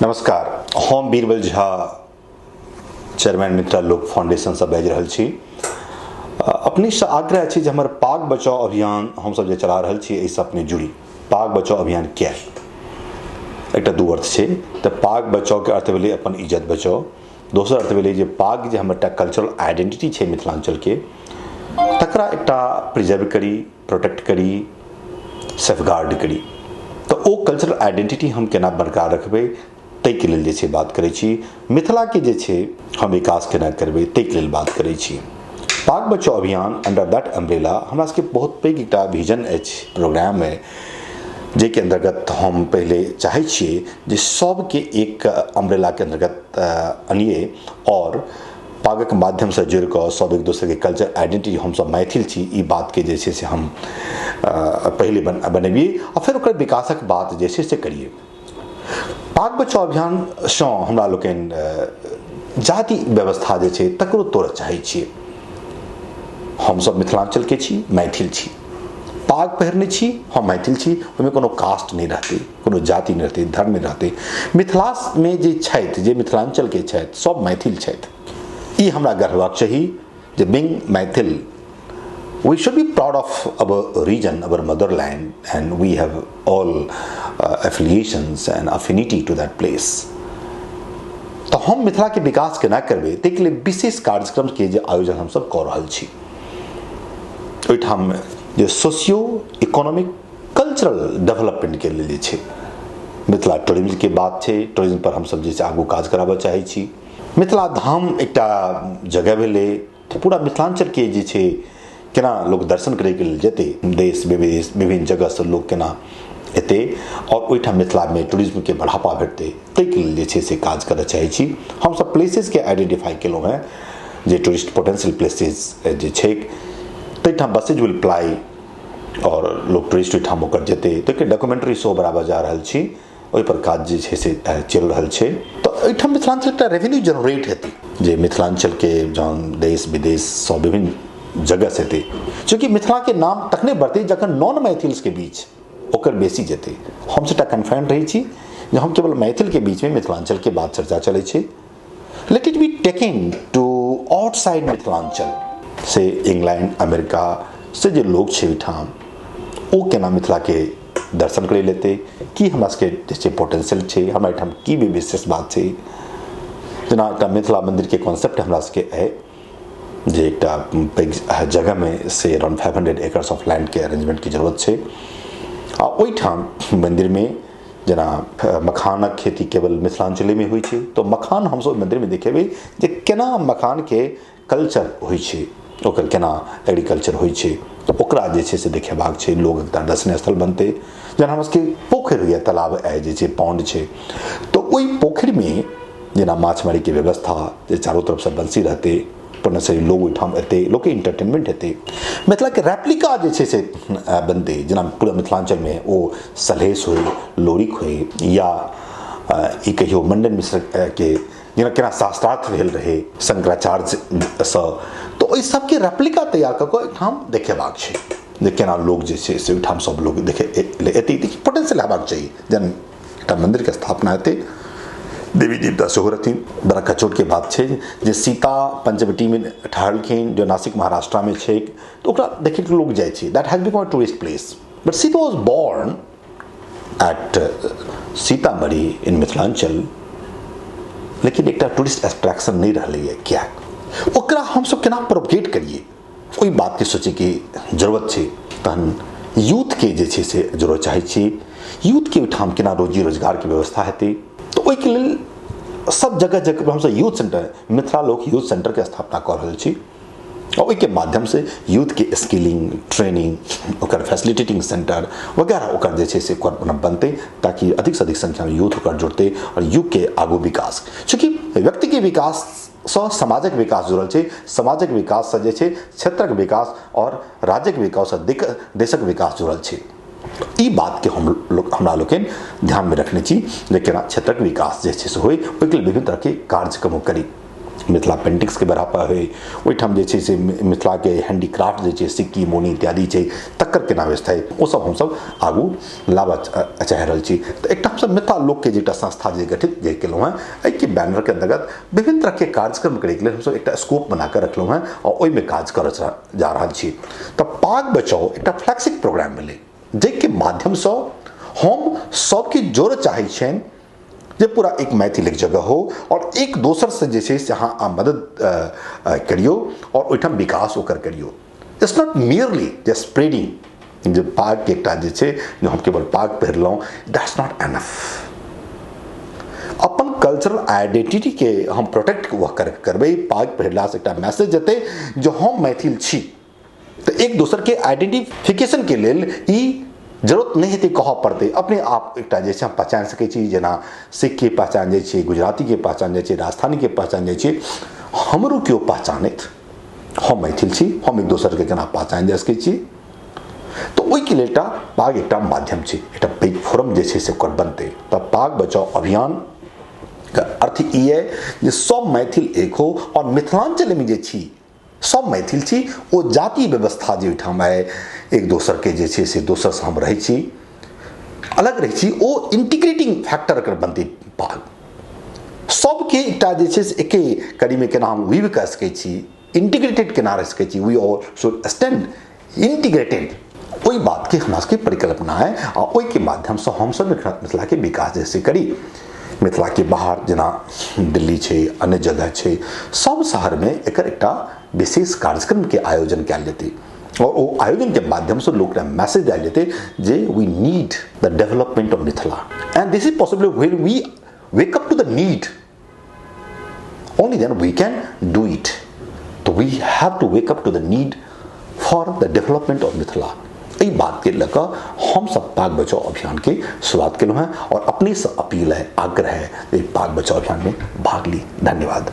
नमस्कार, हम बीरबल झा, चेयरमैन मिथिला लोक फाउंडेशनसँ बाजि रहल छी। अपनेसँ आग्रह अछि जे हमर पाग बचाओ अभियान हमसभ जे चला रहल छी, एहिसँ अपने जुड़ी। पाग बचाओ अभियान किया? एकटा दू अर्थ छै। तऽ पाग बचाओके अर्थ भेलै अपन इज्जत बचाओ। दोसर अर्थ भेलै जे पाग जे हमर एकटा कल्चरल आइडेंटिटी छै मिथिलाञ्चलके, तकरा एकटा प्रिजर्व करी, प्रोटेक्ट करी, सेफगार्ड करी। तऽ ओ कल्चरल आइडेंटिटी हम केना बरकरार रखबै, ताहिके लेल जे छै बात करै छी। मिथिलाके जे छै हम विकास केना करबै, ताहिके लेल बात करै छी। पाग बचाओ अभियान अंडर that umbrella हमरा सबके बहुत पैघ एकटा विजन अछि, प्रोग्राम अइ, जाहिके अन्तर्गत हम पहिले चाहै छियै जे सबके एक अम्ब्रेलाके अन्तर्गत अनियै आओर पागक माध्यमसँ जुड़ि कऽ सब एक दोसरके कल्चर आइडेंटिटी, हमसब मैथिल छी, ई बातके जे छै से हम पहिले बनबियै आ फेर ओकर विकासक बात जे छै से करियै। पाग बचाओ अभियानसँ हमरा लोकनि जाति व्यवस्था जे छै तकरो तोड़ऽ चाहै छियै। हमसब मिथिलाञ्चलके छी, मैथिल छी, पाग पहिरने छी, हम मैथिल छी, ओहिमे कोनो कास्ट नहि रहतै, कोनो जाति नहि रहतै, धर्म नहि रहतै। मिथिलामे जे छथि, जे मिथिलाञ्चलके छथि, सब मैथिल छथि। ई हमरा गर्व होबाक चाही जे being Maithil we should be proud of our region, our motherland, and we have all affiliations and affinity to that place. तऽ हम मिथिलाके विकास केना करबै, ताहिके लेल विशेष कार्यक्रमके जे आयोजन हमसब कऽ रहल छी। ओहिठाम जे सोशियो इकोनॉमिक कल्चरल डेवलपमेंटके लेल जे छै मिथिला टूरिज्मके बात छै, टूरिज्म पर हमसब जे छै आगू काज कराबऽ चाहै छी। मिथिला धाम एकटा जगह भेलै, तऽ पूरा मिथिलाञ्चलके जे छै केना लोक दर्शन करैके लेल जेतै, देश विदेश विभिन्न जगहसँ लोक केना एतै आओर ओहिठाम मिथिलामे टूरिज्मके बढ़ावा भेटतै, ताहिके लेल जे छै से काज करऽ चाहै छी। हमसब प्लेसेसके आइडेंटिफाई केलहुँ हेँ जे टूरिस्ट पोटेंशियल प्लेसेस जे छै, ताहिठाम बसेज will ply आओर लोक टूरिस्ट ओहिठाम ओकर जेतै। ताहिके डॉक्यूमेंट्री सेहो बनाबऽ जा रहल छी, ओहिपर काज जे छै से चलि रहल छै। तऽ एहिठाम मिथिलाञ्चल एकटा रेवेन्यू जनरेट हेतै, जे मिथिलाञ्चलके जहन देश विदेशसँ विभिन्न जगहसँ हेतै। चूँकि मिथिलाके नाम तखने बढ़तै जखन नॉन मैथिल्सके बीच ओकर बेसी जेतै। हम सबटा कन्फाइंड रहै छी जे हम केवल मैथिलके बीचमे मिथिलाञ्चलके बात चर्चा चलै छै। Let it be taken to outside Mithilanchal, से इंग्लैंड अमेरिका से जे लोक छै ओहिठाम, ओ केना मिथिलाके दर्शन करै लेतै, की हमरा सबके जे छै पोटेंशियल छै, हमरा एहिठाम की भी विशेष बात छै। जेना एकटा मिथिला मन्दिरके कॉन्सेप्ट हमरा सबके अइ जे एकटा पैघ जगहमे से अराउंड 500 एकर्स ऑफ लैंडके अरेंजमेंटके जरूरत छै। आ ओहिठाम मन्दिरमे जेना मखानक खेती केवल मिथिलाञ्चलेमे होइ छै, तऽ मखान हमसब ओहि मन्दिरमे देखेबै जे केना मखानके कल्चर होइ छै, ओकर केना एग्रीकल्चर होइ छै, तऽ ओकरा जे छै से देखेबाक छै। लोक एकटा दर्शनीय स्थल बनतै। जेना हमरा सबके पोखरि होइए, तालाब जे छै, पॉन्ड छै, तऽ ओहि पोखरिमे जेना माछ मारैके व्यवस्था, जे चारू तरफसँ बंसी रहतै, से लोग ओहिठाम एतै, लोकके इंटरटेनमेंट हेतै। मिथिलाके रेप्लिका जे छै से बनतै, जेना पूरा मिथिलाञ्चलमे ओ सलहेस होइ, लोरिक होइ, या ई कहियौ मंडन मिश्रके जेना केना शास्त्रार्थ भेल रहै शंकराचार्यसँ, तऽ ओहि सबके रेप्लिका तैयार कऽ कऽ एहिठाम देखेबाक छै जे केना लोक जे छै से ओहिठाम सब लोक देखे एतै। पोटेंशियल हेबाक चाही। जहन एकटा मन्दिरके स्थापना हेतै, देवी देवता सेहो रहथिन। बड़ा कचोटके बात छै जे सीता पंचवटीमे ठहरलखिन, जो नासिक महाराष्ट्रमे छै, तऽ ओकरा देखैके लोक जाइ छै। That has become a tourist place, but Sita was born at Sitamarhi in Mithilanchal, लेकिन एकटा टूरिस्ट अट्रैक्शन नहि रहलैए। किएक? ओकरा हमसब केना प्रोपगेट करियै, ओहि बातके सोचैके जरूरत छै। तहन यूथके जे छै से जरूरत चाहै छी, यूथके ओहिठाम केना रोजी रोजगारके व्यवस्था हेतै, तऽ ओहिके लेल सब जगह जगह हमसब यूथ सेंटर, मिथिला लोक यूथ सेंटरके स्थापना कऽ रहल छी। और ओहिके माध्यमसँ यूथके स्किलिंग, ट्रेनिंग, ओकर फैसिलिटेटिंग सेंटर वगैरह ओकर जे छै से ओकर बनतै, ताकि अधिकसँ अधिक संख्यामे यूथ ओकर जुड़तै और युगके आगू विकास। चूँकि व्यक्तिके विकाससँ समाजक विकास जुड़ल छै, समाजक विकाससँ जे छै क्षेत्रक विकास और राज्यक विकास और देशक विकास जुड़ल छै। ई बातके हम लोग हमरा लोकनि ध्यानमे रखने छी जे केना क्षेत्रक विकास जे छै से होइ, ओहिके लेल विभिन्न तरहके कार्यक्रम करी। मिथिला पेंटिंग्सके बढ़ावा होइ, ओहिठाम जे छै से मिथिलाके हैंडीक्राफ्ट जे छै सिक्की मौनी इत्यादि छै तकर केना व्यवस्था होइ, ओसब हमसब आगू लाबऽ चाहि रहल छी। तऽ एकटा हमसब मिथिला लोकके जे एकटा संस्था जे गठित जे केलहुँ हेँ, एहिके बैनरके अन्तर्गत विभिन्न तरहके कार्यक्रम करैके लेल हमसब एकटा स्कोप बनाकऽ रखलहुँ हेँ आओर ओहिमे काज करऽ जा रहल छी। तऽ पाग बचाउ एकटा फ्लैगशिप प्रोग्राम भेलै जाहिके माध्यमसँ हम सबके जोड़ऽ चाहै छियनि जे पूरा एक मैथिल एक जगह हो और एक दोसर से जे छै से अहाँ मदद करियौ और ओहिठाम विकास ओकर करियौ। It's not merely जे स्प्रेडिंग, जे पागके एकटा जे छै जे हम केवल पाग पहिरलहुँ, that's not enough. अपन कल्चरल आइडेंटिटीके हम प्रोटेक्ट करबै। पाग पहिरलासँ एकटा मैसेज जेतै जे हम मैथिल छी, तऽ एक दोसरके आइडेंटिफिकेशनके लेल ई जरूरत नहि हेतै कहऽ पड़तै, अपने आप एकटा जे छै हम पहचानि सकै छी। जेना सिखके पहचान जाइ छै, गुजरातीके पहचान जाइ छै, राजस्थानीके पहचान जाइ छै, हमरो केओ पहचानैत हम मैथिल छी, हम एक दोसरके केना पहचानि जा सकै छी। तऽ ओहिके लेल एकटा पाग एकटा माध्यम छै, एकटा पैघ फोरम जे छै से ओकर बनतै। तऽ पाग बचाओ अभियान के अर्थ ई अइ जे सब मैथिल एक हो और मिथिलांचलमे जे छी सब मैथिल छी, ओ जाति व्यवस्था जे ओहिठाम अइ एक दोसरके जे छै से दोसरसँ हम रहै छी, अलग रहै छी, ओ इंटीग्रेटिंग फैक्टर एकर बनतै पाग। सबके एकटा जे छै से एके कड़ीमे केना हम वीव कऽ सकै छी, इंटीग्रेटेड केना रहि सकै छी, we all should stand integrated, ओहि बातके हमरा सबके परिकल्पना अइ आ ओहिके माध्यमसँ हमसब मिथिलाके विकास जे से करी। मिथिलाके बाहर जेना दिल्ली छै, अन्य जगह छै, सब शहरमे एकर एकटा विशेष कार्यक्रमके आयोजन कयल जेतै और ओ आयोजनके माध्यमसँ लोकके मैसेज देल जेतै जे we need the development of Mithila and this is possible when we wake up to the need, only then we can do it. तो we have to wake up to the need for the development of Mithila. एहि बातके लऽ कऽ हमसब पाग बचाओ अभियानके शुरुआत केलहुँ हेँ और अपनेसँ अपील है, आग्रह है जे पाग बचाओ अभियानमे भाग ली। धन्यवाद।